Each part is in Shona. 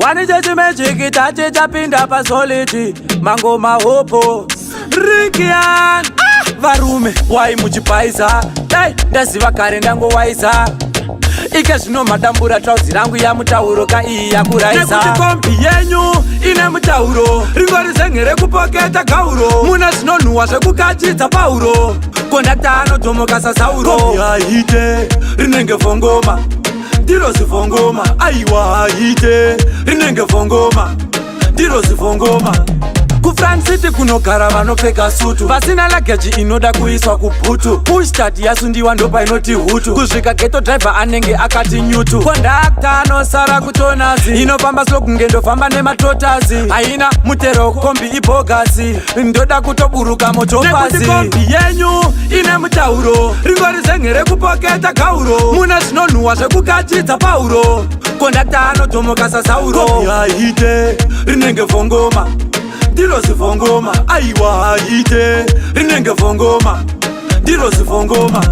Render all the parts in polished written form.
Wani chechi magic tachi chapinda pasolid mangoma hopo rikian. Varume, wai muchipaisa? Dai ndaziva kare ndangowaisa. Ike zvino madambura trauzi rangu yamutauro ka iyi yakuraisa. Nekuti kombi yenyu ine mutauro, ringori zenge rekupoketa gauro. Muna zvinonhuhwa zvekukachidza pauro, kondakta anodhomoka sasauro. Haite, rinenge vhongoma, ndiro zivhongoma. Aiwa, haite, rinenge vhongoma, ndiro zivhongoma. Kufront seat kunogara vanopfeka sutu, vasina luggage inoda kuiswa kuboot. Push start yasundiwa ndopainoti hutu. Kusvika ghetto, driver anenge akati nyutu. Kondakta anosara kutonazi. Inofamba slow kunge ndofamba nematotazi. Haina mutero, kombi ibogus. Ndoda kutoburuka motopasi. Kombi yenyu ine mutauro, ringori zenge rekupoketa gauro. Muna zvinonhuhwa zvekukachidza pauro, kondakta anodhomoka sasauro. Haite, rinenge vhongoma, ndiro zivhongoma. Aiwa, haite, rinenge vhongoma, ndiro zivhongoma.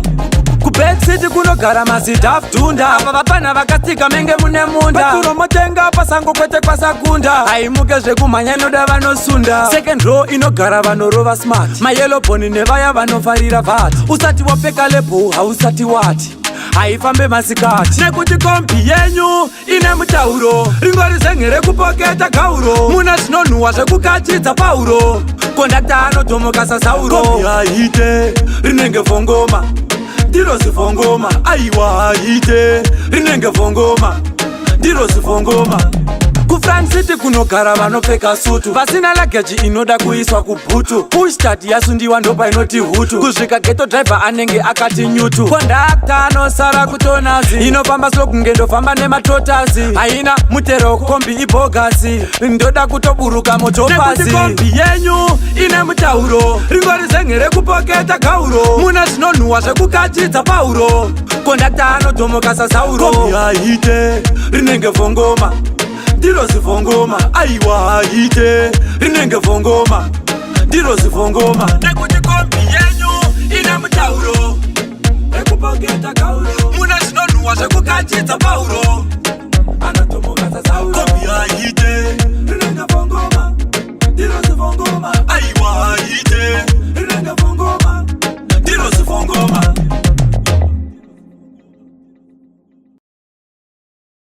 Kubackseat kunogara mazidhafdhunda. Ava vapana vakatsika menge mune munda. Peturo motenga pasango, kwete kwasakunda. Haimuke zvekumhanya, inoda vanosunda. Second row inogara vanorova smart, mayellow bone nevaya vanofarira vat. Usati wapfeka label hausati wati haifambe masikati. Nekuti kombi yenyu ine mutauro, ringori zenge rekupoketa gauro. Muna zvinonhuhwa zvekukachidza pauro, kondakta anodhomoka sasauro. Haite, rinenge vhongoma, ndiro zivhongoma. Aiwa, haite, rinenge vhongoma, ndiro zivhongoma. Kufront seat kunogara vanopfeka sutu, vasina luggage inoda kuiswa kuboot. Push start yasundiwa ndopainoti hutu. Kusvika ghetto, driver anenge akati nyutu. Kondakta anosara kutonazi. Inofamba slow kunge ndofamba nematotazi. Haina mutero, kombi ibogus. Ndoda kutoburuka motopasi. Kombi yenyu ine mutauro, ringori zenge rekupoketa gauro. Muna zvinonhuhwa zvekukachidza pauro, kondakta anodhomoka sasauro. Haite, rinenge vhongoma, ndiro zivhongoma. Aiwa, haite, rinenge vhongoma, ndiro zivhongoma. Nekuti kombi yenyu ine mutauro rekupoketa gauro. Muna zvinonhuhwa zvekukachidza pauro, anodhomoka sasauro. Kombi haite.